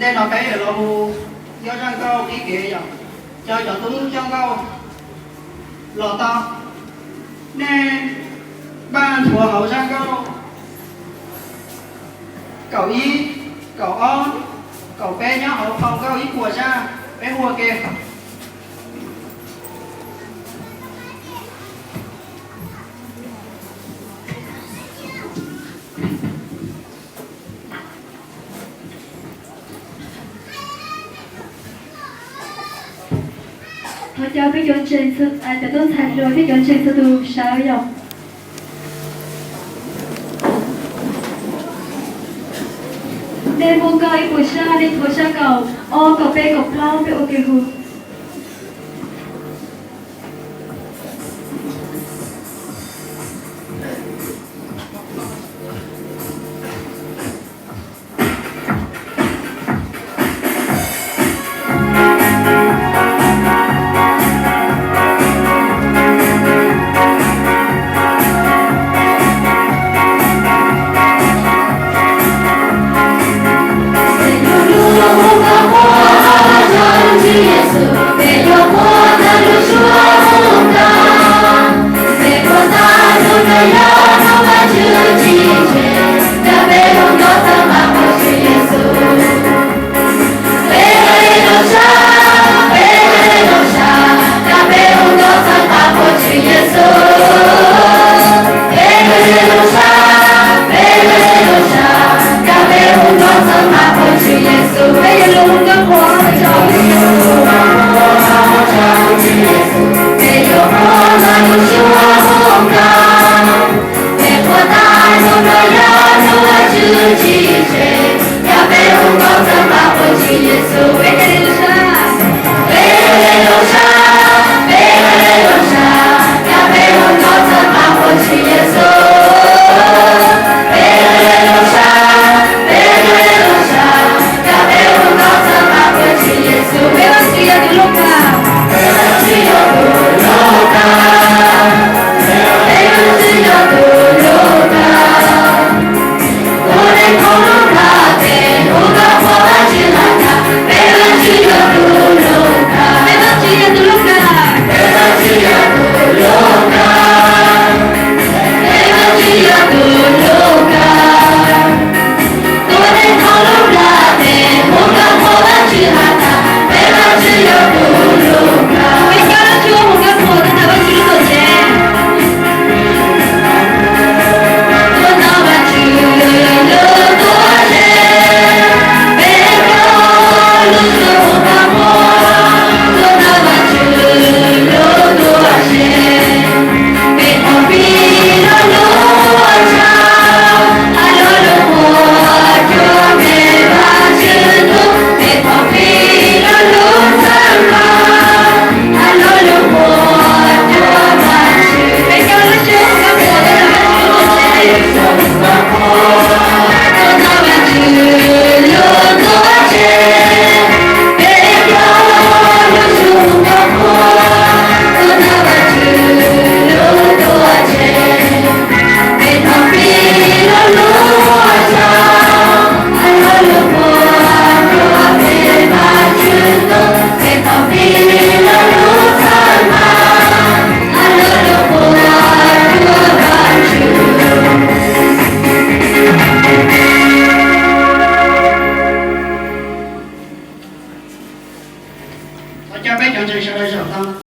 Tej no peb yuav los hu, yog zaj nkauj qib kev yom, cov cov tub zaj nkauj los tau. Nej npaj nthuav hauv zaj nkauj kaum ib, kaum ob, kaum peb nyob hauv phau nkauj ib puas zaj, peb hu ua ke. Thov caw peb cov ntseeg, cov tub ntxhais hluas thiab cov ntseeg txhua tus sawv yom. Nej muaj nkauj ib puas zaj, nej nthuav zaj kaum ob, kaum peb, kaum plaub, peb ua ke hu. Thov caw peb cov ntseeg sawv daws zaum tau.